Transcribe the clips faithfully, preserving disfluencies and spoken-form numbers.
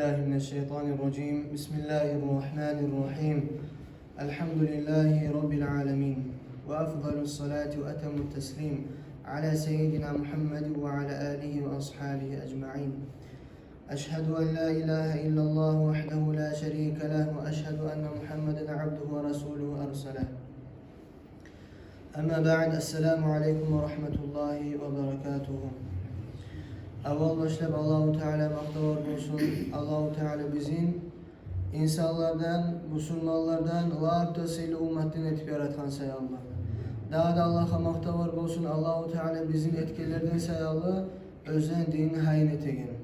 بالله من الشيطان الرجيم. بسم الله الرحمن الرحيم. الحمد لله رب العالمين، وأفضل الصلاة وأتم التسليم على سيدنا محمد وعلى آله وأصحابه أجمعين. أشهد أن لا إله إلا الله وحده لا شريك له، وأشهد أن محمدا عبده ورسوله أرسله. أما بعد، السلام عليكم ورحمة الله وبركاته. Аввал башлап Аллагьу Таала макътавлар болсун. Аллагьу Таала бизин инсанлардан, мусулманлардан лап да сыйлы умматдан этип яратгъан саялы. Дагъы да Аллагьгъа макътавлар болсун, Аллагьу Таала бизин этгенлерден саялы оьзюню динин гьайын этеген.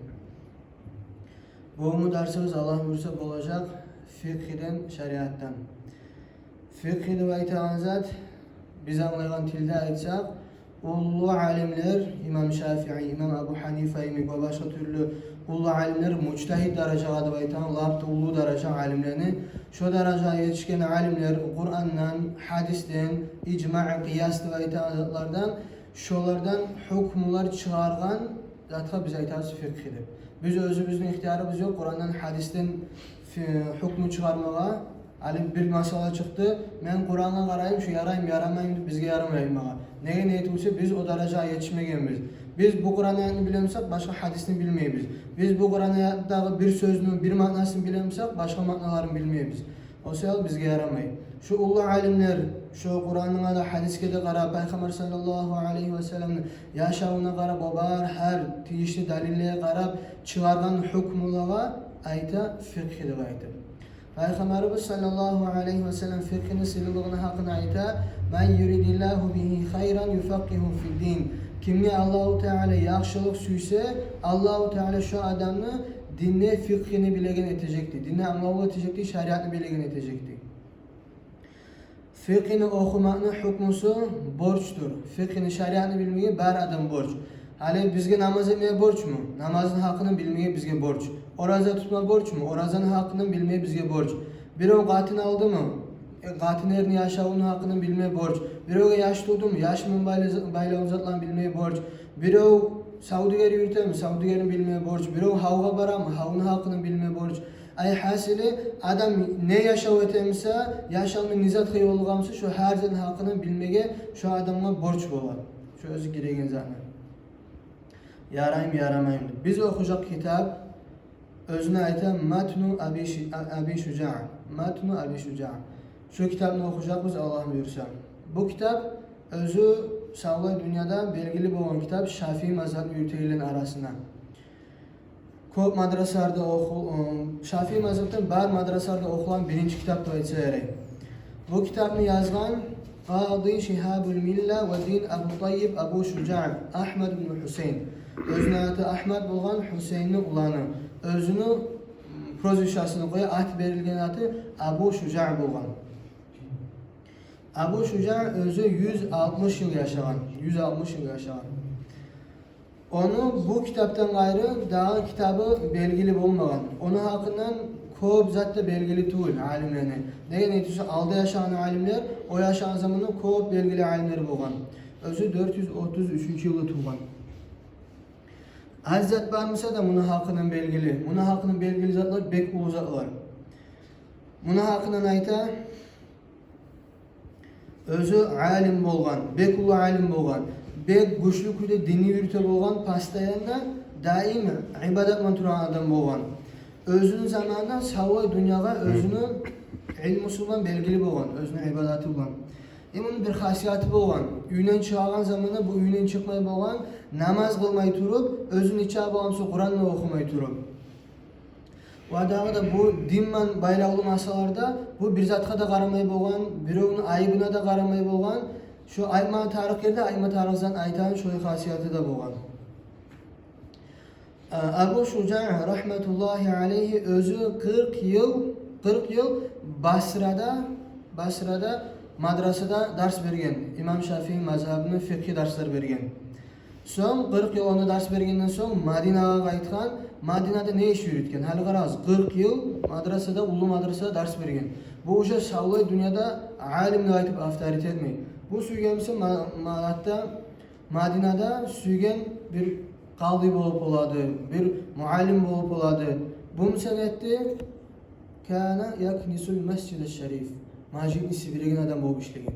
Бугюнгю дарсыбыз, Аллагь буюрса, болажакъ фикъгьиден, шариатдан. Фикъгьи деп айтагъан зат, биз англайгъан тилде айтсакъ, уллу алимлер, имам Шафии, имам Абу Гьанифа йимик ва башгъа тюрлю уллу алимлер, мужтагьид даражагъа деп айтагъан, лап да уллу даража алимлени, шо даражагъа етишген алимлер Къурандан, гьадисден, ижмаъ, къыяс деп айтагъан затлардан, шолардан гьукмулар чыгъаргъан затгъа биз айтабыз фикъгьи деп. Биз оьзюбюзню ихтиярыбыз ёкъ Къурандан, гьадисден фи-, гьукму чыгъармагъа. Гьали бир масъала чыкъды, мен Къурангъа къарайым, шу ярайму, ярамайму деп бизге ярамай айтмагъа. Неге не этип буса, биз о даражагъа етишмегенбиз. Биз бу Къуран аятны билемисек, башгъа гьадисни билмейбиз. Биз бу Къуран аятдагъы бир сёзню бир маънасын билемисек, башгъа маъналарын билмейбиз. О саялы бизге ярамай. Шу уллу алимлер, шу Къуранны да, гьадисге де къарап, Пайхаммар саллаллагьу алайгьи ва салламны яшавуна къарап, о бар гьар тийишли далиллеге къарап чыгъаргъан гьукмулагъа айта фикъгьи деп айтып. Пайхаммарыбыз саллаллагьу алайгьи ва саллам фикъгьини сыйлылыгъыны гьакъында айта: «Ман юридиллагьу бигьи хайран юфакъкъигьу фиддин». Кимге Аллагьу Таала яхшылыкъ сюйсе, Аллагьу Таала шо адамны динде фикъгьини билеген этежек дей, динде англавлу этежек дей, шариатны билеген этежек дей. Фикъгьини охумакъны гьукмусу борчдур. Фикъгьини, шариатны билмеге бар адам борч. Гьали бизге намаз этмеге борчму? Намазны гьакъын билмеге бизге борч. Ораза тутма борчму? Оразаны гьакъын билмеге бизге борч. Бирев къатын алдымы? Э, къатын эрни яшавуну гьакъын билмеге борч. Биревге яш тувдуму? Яш булан байлы-, байлавлу затланы билмеге борч. Бирев савдюгер юрютеми? Савдюгерни билмеге борч. Бирев гьавгъа барамы? Гьавну гьакъын билмеге борч. Ай, гьасили, адам не яшав этемиса, яшавну не затгъа ёлугъамса, шо гьар затны гьакъын билмеге шо адамгъа борч бола. Шо оьзю гиреген затны. Ярайму, ярамайму деп. Биз охужакъ китап, оьзюне айта Матну Аби Ши-, А-, Аби Шужаъ. Матну Аби Шужаъ. Шо китапны охужакъбыз, Аллагь буюрса. Бу китап оьзю савлай дюньяда белгили болгъан китап Шафии мазгьабны юрютегенлени арасында. Кёп мадрасаларда оху-, ы, Шафии мазгьабдан бар мадрасаларда охулагъан биринчи китап деп айтса ярай. Бу китапны язгъан Къади Шигьабул Милла ва Дин Абу Тайиб Абу Шужаъ, Агьмад ибн Гьусейн. Оьзюню аты Агьмад болгъан, Гьусейнни уланы. Оьзюню, м, прозвищесин къоя, ат берилген аты Абу Шужаъ болгъан. Абу Шужаъ оьзю юз алтмыш йыл яшагъан. Юз алтмыш йыл яшагъан. Ону бу китапдан къайры дагъы китабы белгили болмагъан. Ону гьакъындан кёп зат да белгили тюгюл алимлени. Неге не десе, алда яшагъан алимлер, о яшагъан заманда кёп белгили алимлер болгъан. Оьзю дёрт юз отуз уьчюнчю йылда тувгъан. Аз зат бармыса да муну гьакъындан белгили. Муну гьакъындан белгили затлар бек уллу затлар. Муну гьакъындан айта, оьзю алим болгъан, бек уллу алим болгъан, бек гючлю кюйде динни юрюте болгъан, постоянно, даим ибадат булан турагъан адам болгъан. Оьзюню заманында савлай дюньягъа оьзюню илмусу булан белгили болгъан, оьзюню ибадаты булан. Э, муну бир хасияты болгъан. Уьюнден чыгъагъан заманда бу уьюнден чыкъмай болгъан, намаз къылмай туруп, оьзю нечакъы боламса Къуран да охумай туруп. Ва дагъы да бу дин булан байлавлу масъалаларда бу бир затгъа да къарамай болгъан, биревню айыбына да къарамай болгъан. Шо айтма тарыкъ ерде айтма тарыкъ зат айтагъан шолай хасияты да болгъан. А, Абу Шужаъ рагьматуллагьи алайгьи оьзю къыркъ йыл, къыркъ йыл Басрада, Басрада мадрасада дарс берген, имам Шафии мазгьабыны фикъгьи дарслар берген. Сонг, къыркъ йыл онда дарс бергенден сонг, Мадинагъа къайтгъан. Мадинада не иш юрютген? Гьали къарагъыз, къыркъ йыл мадрасада, уллу мадрасада дарс берген. Бу уже савлай дюньяда алим деп айтып авторитетный. Бу сюйгенмиса Ма-, Ма-, гьатта Мадинада сюйген бир къади болуп болады, бир муаллим болуп болады. Бу сенетти кана якнисул масжид аш-шариф. Межитни сибиреген адам болуп ишлеген.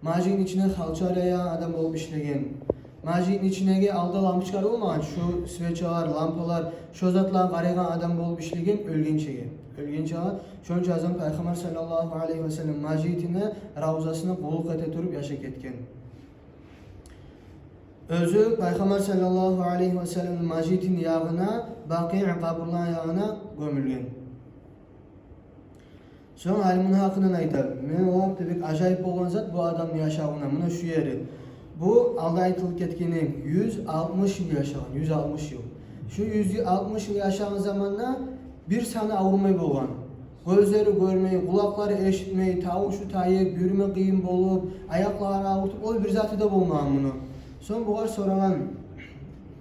Межитни ичине халчалар яягъан адам болуп ишлеген. Межитни ичиндеги алда лампочкалар болмагъан, шу свечалар, лампалар, шу затлар къарайгъан адам болуп ишлеген оьлгенчеге. Оьлгенчеге. Шону учун Пайхаммар саллаллагьу алайгьи ва саллам межитине, равзасына къуллукъ эте туруп яшап гетген. Оьзю Пайхаммар саллаллагьу алайгьи ва салламны межитини ягъына, Бакъи къабурланы ягъына гёмюлген. Сонг гьали муну гьакъындан айта. Мен о вакъти бек ажайып болгъан зат бу адамны яшавуна, муна шу ери. Бу алда айтылып гетгени, юз алтмыш йыл яшагъан, юз алтмыш йыл. Шу юз алтмыш йыл яшагъан заманда бир саны аврумай болгъан. Гёзлери гёрмей, къулакълары эшитмей, тавушу тайып, юрюме къыйын болуп, аякълары авуртуп, ол бир заты да болмагъан муну. Сонг бугъар сорагъан: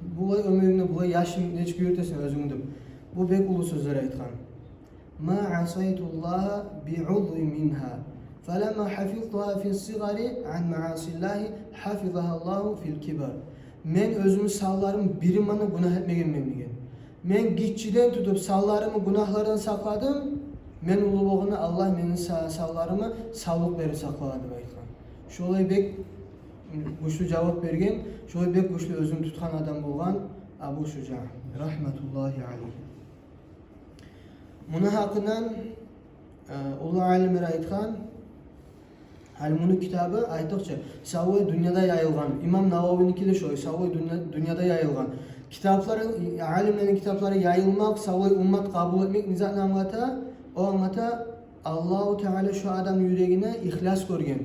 «Булай оьмюрюнгде, булай яшынг нечик юрютесен оьзюнг?» — деп. Бу бек уллу сёзлер айтгъан. «Ма асайтуллагьа би узви мингьа, фаламма хафизтугьа фи ссигъари ан маасиллагьи, хафизагьаллагьу фил кибар». Мен оьзюмню санларымны бирин мана гюнагь этмегенмен деген. Мен гиччиден тутуп санларымны гюнагьлардан сакъладым. Мен уллу болгъанда Аллагь мени са-, санларыма савлукъ берип сакълагъан деп айтгъан. Шолай бек гючлю жавап берген, шолай бек гючлю оьзюн тутгъан адам болгъан Абу Шужаъ, рагьматуллагьи алайгьи. Муну гьакъындан, э, уллу алимлер айтгъан, гьали муну китабы, айтдыкъ чы, савлай дюньяда яйылгъан. Имам Нававиники де шолай, савлай дюнья-, дюньяда яйылгъан. Китаплары, алимлени китаплары яйылмакъ, савлай уммат къабул этмек не затны англата? О англата, Аллагьу Таала шу адамны юрегине ихлас гёрген,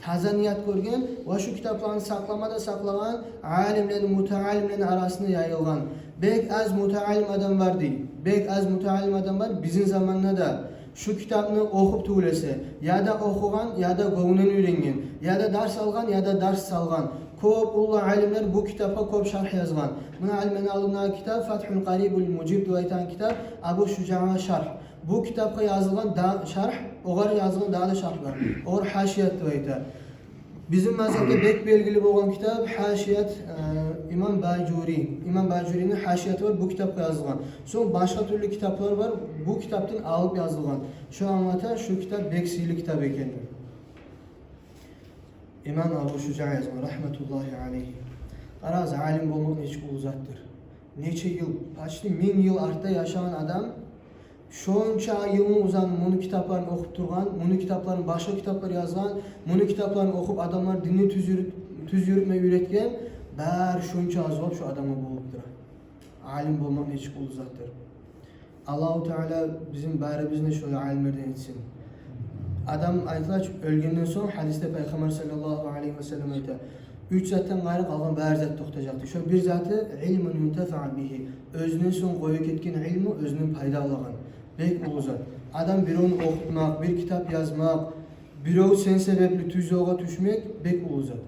таза ният гёрген ва шу китапланы сакълама да сакълагъан, алимлени, мутаалимлени арасына яйылгъан. Бек аз мутаалим адам бар дей. Бек аз мутаалим адам бар бизин заманда да. Шу китапны охуп тюгюл эсе, яда охугъан, яда гёнгюнден уьйренген, яда дарс алгъан, яда дарс салгъан. Кёп уллу алимлер бу китапгъа кёп шаргь язгъан. Муна алимлени алдындагъы китап Фатгьул Къарибул Мужиб деп айтагъан китап, Абу Шужаъгъа шаргь. Бу китапгъа язылгъан да шаргь, огъар язылгъан дагъы да шаргь бар. Огъар хьашият деп айта. Бизин мазгьабда бек белгили болгъан китап хьашият, э, имам Бажури. Имам Бажурини хьашияты бар бу китапгъа язылгъан. Сонг башгъа тюрлю китаплар бар, бу китапдан алып язылгъан. Шо англата шу китап бек сыйлы китап экенни. Имам Абу Шужаъ язгъан, рагьматуллагьи алайгьи. Къарагъыз, алим болмакъ нечик уллу затдыр. Нече йыл, почти минг йыл артда яшагъан адам, шонча йылны узагъын муну китапларын охуп тургъан, муну китапларын, башгъа китаплар язгъан, муну китапларын охуп адамлар динни тюз юрют-, тюз юрютме уьйретген, бары шонча зувап шо адамгъа болуп тура. Алим болмакъ нечик уллу затдыр. Аллагьу Таала бизин барыбызны шолай алимлерден этсин. Адам, айтыла чы, оьлгенден сонг, гьадисде Пайхаммар саллаллагьу алайгьи ва саллам айта, уьч затдан къайры къалгъан бары зат токътажакъ дей. Шо бир заты, илмун юнтафаъу бигьи. Оьзюнден сонг къоюп гетген илму, оьзюнден пайда алагъан. Бек уллу зат. Адам биревню охутмакъ, бир китап язмакъ, бирев сен себепли тюз ёлгъа тюшмек бек уллу зат.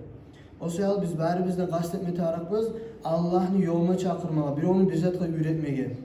О саялы биз барыбыз да къаст этме тарыкъбыз Аллагьны ёлуна чакъырмагъа, биревню бир затгъа уьйретмеге.